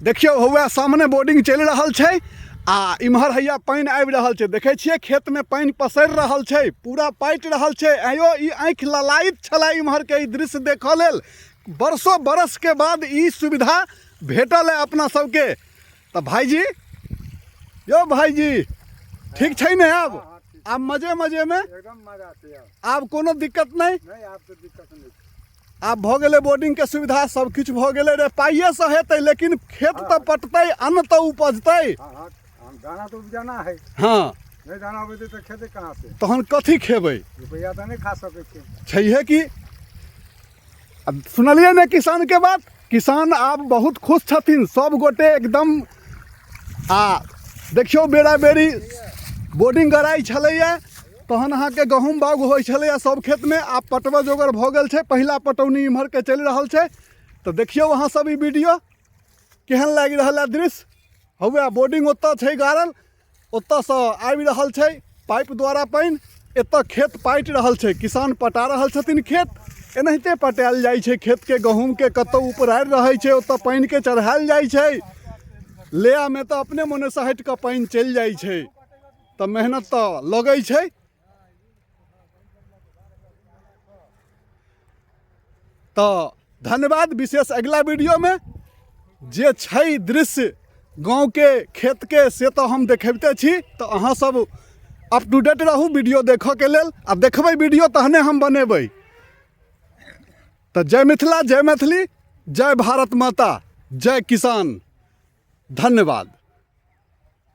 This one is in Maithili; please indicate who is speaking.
Speaker 1: देखियौ हौआ सामने बोर्डिंग चलि रहल छै आ इम्हर हैया पानि आबि रहल छै। देखै छियै खेतमे पानि पसरि रहल छै, पूरा पाटि रहल छै। आँयो ई आँखि ललायित छलै इम्हरके ई दृश्य देखऽ लेल। बरसो बरसके बाद ई सुविधा भेटल है अपना सबके। तऽ भाईजी, यौ भाईजी, ठीक छै ने? आब आब मजे मजेमे,
Speaker 2: एकदम मजा छै।
Speaker 1: आब कोनो दिक्कत नहि?
Speaker 2: नहि, आब तऽ दिक्कत नहि।
Speaker 1: आब भऽ गेलै बोर्डिंगके सुविधा, सब किछु भऽ गेलै रे। पाइएसँ हेतै, लेकिन खेत तऽ पटतै, अन्न तऽ उपजतै।
Speaker 2: हाँ, दाना तो उपजाना है। नहीं दाना उपजतै तऽ खेतै कहाँ से?
Speaker 1: तहन कथी खेबै?
Speaker 2: रुपैआ तऽ नहि खा सकै छी।
Speaker 1: छैहे की। आब सुनलियै ने किसानके बात? किसान आब बहुत खुश छथिन सब गोटे एकदम। आ देखियौ, बेरा बेरी बोर्डिंग गराइ छलैए, तहन अहाँके गहूँम बाउग होइ छलैए सब खेतमे। आब पटबऽ जोगर भऽ गेल छै, पहिला पटौनी इम्हरके चलि रहल छै। तऽ देखियौ अहाँ सब ई वीडियो केहन लागि रहल है दृश्य। हौवे बोर्डिंग ओतऽ छै गाड़ल, ओतऽसँ आबि रहल छै पाइप द्वारा पानि, एतऽ खेत पाटि रहल छै, किसान पटा रहल छथिन खेत। एनाहिते पटायल जाइ छै खेतके, गहूँमके। कतहु उपरारि रहै छै, ओतऽ पानिके चढ़ायल जाइ छै। लेआमे तऽ अपने मोनेसँ हटि कऽ पानि चलि जाइ छै, तऽ मेहनत तऽ लगै छै। तऽ धन्यवाद। विशेष अगिला वीडियोमे जे छै दृश्य गाँवके खेतके, से तऽ हम देखेबिते छी। तऽ अहाँ सब अप टू डेट रहू वीडियो देखऽके लेल, आ देखबै वीडियो तहने हम बनेबै। तऽ जय मिथिला, जय मैथिली, जय भारत माता, जय किसान। धन्यवाद।